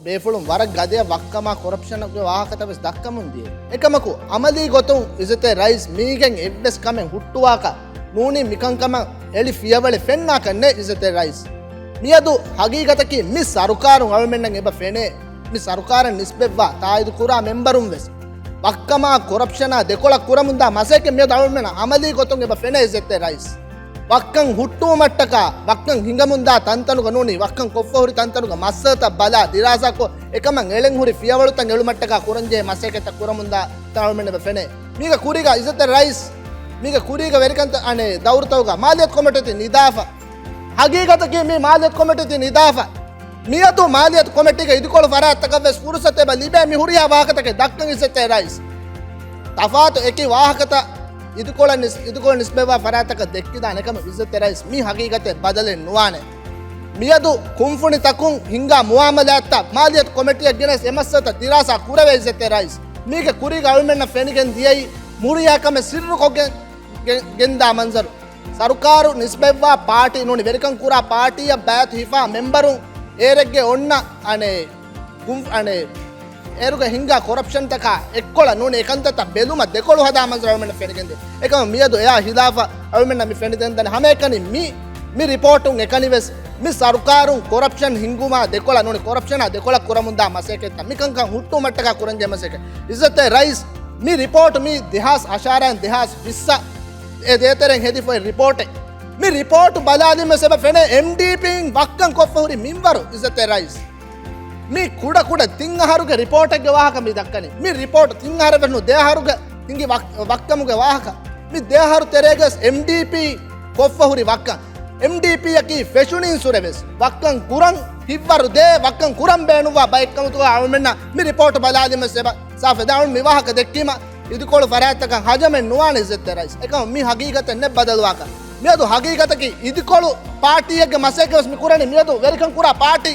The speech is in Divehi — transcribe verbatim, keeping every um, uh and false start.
ބޭފުޅުން ވަރަށް ގަދަޔަށް ވައްކަމާ ކޮރަޕްޝަނުގެ ވާހަކަތައް ވެސް ދައްކަމުން ދިޔަ. އެކަމަކު، އަމަލީ ގޮތުން އިއްޒަތްތެރި ރައީސް މީގެން އެއްވެސް ކަމެއް ހުއްޓުވާކަށް ނޫނީ މިކަންކަމަށް އެޅި ފިޔަވަޅެއް ފެންނާކަށް ނެތް އިއްޒަތްތެރި ރައީސް. މިއަދު ހަގީގަތަކީ މި ސަރުކާރުން އަޅުމެންނަށް އެބަ ފެނޭ، މި ސަރުކާރަށް ނިސްބަތްވާ ތާއީދު ކުރާ މެމްބަރުން ވެސް ވައްކަމާ ކޮރަޕްޝަނާ ދެކޮޅަށް ކުރަމުންދާ މަސައްކަތް މިއަދު އަޅުމެންނަށް އަމަލީ ގޮތުން އެބަ ފެނޭ އިއްޒަތްތެރި ރައީސް. ވައްކަން ހުއްޓުވުމަށްޓަކާ، ވައްކަން ހިނގަމުންދާ ތަންތަނުގަ ނޫނީ، ވައްކަން ކޮށްފަ ހުރި ތަންތަނުގަ މައްސަލަތައް ބަލާ، ދިރާސާކޮށް، އެކަމަށް އެޅެން ހުރި ފިޔަވަޅުތައް އެޅުމަށްޓަކާ ކުރަންޖެހޭ މަސައްކަތްތައް ކުރަމުންދާ ތަން އަޅުމެން އެބަ ފެނޭ. މީގަ ކުރީގަ އިއްޒަތްތެރި ރައީސް، މީގަ ކުރީގަ ވެރިކަންތައް އަނެއް ދައުރުތަކުގަ މާލިޔަތު ކޮމިޓީ ނިދާފަ. ހަގީގަތަކީ މީ މާލިޔަތު ކޮމިޓީ ނިދާފަ. މިއަދު މާލިޔަތު ކޮމިޓީގެ އިދިކޮޅު ފަރާތްތަކަށް ވެސް ފުރުސަތު އެބަ ލިބޭ މި ހުރިހާ ވާހަކަތަކެއް ދައްކަން އިއްޒަތްތެރި ރައީސް. ތަފާތު އެކި ވާހަކަތައް އިދިކޮޅަށް ނިސް-، އިދިކޮޅަށް ނިސްބަތްވާ ފަރާތްތަކަށް ދެއްކިދާނެ ކަމަށް އިއްޒަތްތެރި ރައީސް މި ހަގީގަތެއް ބަދަލެއް ނުވާނެ. މިއަދު ކުންފުނިތަކުން ހިންގާ މުއާމަލާތްތައް މާލިޔަތު ކޮމިޓީއަށް ގެނެސް އެ މައްސަލަތައް ދިރާސާ ކުރެވޭ އިއްޒަތްތެރި ރައީސް. މީގެ ކުރީގަ އަޅުމެންނަށް ފެނިގެން ދިޔައީ މުރިޔާ ކަމެއް ސިއްރުކޮށްގެން ގެ-، ގެންދާ މަންޒަރު. ސަރުކާރު ނިސްބަތްވާ ޕާޓީ ނޫނީ ވެރިކަން ކުރާ ޕާޓީއަށް ބައިތު ހިފާ މެމްބަރުން އޭރެއްގެ އޮންނަ އަނެއް ގުން-، އަނެއް އޭރުގަ ހިންގާ ކޮރަޕްޝަންތަކާ އެއްކޮޅަށް ނޫނީ އެކަންތައްތައް ބެލުމަށް ދެކޮޅު ހަދާ މަންޒަރު އަޅުމެންނަށް ފެނިގެންދޭ. އެކަމަށް މިއަދު އެއާ ހިލާފަށް އަޅުމެންނަށް މި ފެނިދެންދަނީ ހަމައެކަނި މި، މި ރިޕޯޓުން އެކަނިވެސް މި ސަރުކާރުން ކޮރަޕްޝަން ހިންގުމާ ދެކޮޅަށް ނޫނީ ކޮރަޕްޝަނާ ދެކޮޅަށް ކުރަމުންދާ މަސައްކަތްތައް މިކަންކަން ހުއްޓުވުމަށްޓަކާ ކުރަންޖެހޭ މަސައްކަތް. އިއްޒަތްތެރި ރައީސް މި ރިޕޯޓު މި ދެހާސް އަށާރައިން ދެހާސް ވިއްސަށް އެ ދޭތެރެއިން ހެދިފައި ރިޕޯޓެއް. މި ރިޕޯޓު ބަލާލީމަ އެބަ ފެނޭ އެމްޑީޕީން ވައްކަން ކޮށްފަ ހުރި މިންވަރު އިއްޒަތްތެރި ރައީސް. މި ކުޑަ ކުޑަ ތިން އަހަރުގެ ރިޕޯޓެއްގެ ވާހަކަ މި ދައްކަނީ. މި ރިޕޯޓު ތިން އަހަރެއް ވެސް ނޫން، ދެ އަހަރުގެ ހިނގި ވައް-، ވައްކަމުގެ ވާހަކަ. މި ދެ އަހަރު ތެރޭގަސް އެމްޑީޕީ ކޮށްފަ ހުރި ވައްކަން. އެމްޑީޕީއަކީ ފެށުނީންސުރެ ވެސް ވައްކަން ކުރަން ހިއްވަރު ދޭ، ވައްކަން ކުރަން ބޭނުންވާ ބައެއްކަމުތުގަ އަޅުމެންނަށް މި ރިޕޯޓު ބަލާލީމަ އެބަ ސާފެދާ އަޅުން މި ވާހަކަ ދެއްކީމަ އިދިކޮޅު ފަރާތްތަކަށް ހަޖަމެއް ނުވާނެ އިއްޒަތްތެރި ރައީސް. އެކަމަ މި ހަގީގަތެއް ނެތް ބަދަލުވާކަށް. މިއަދު ހަގީގަތަކީ އިދިކޮޅު ޕާޓީއެއްގެ މަސައްކަތް ވެސް މި ކުރަނީ. މިއަދު ވެރިކަން ކުރާ ޕާޓީ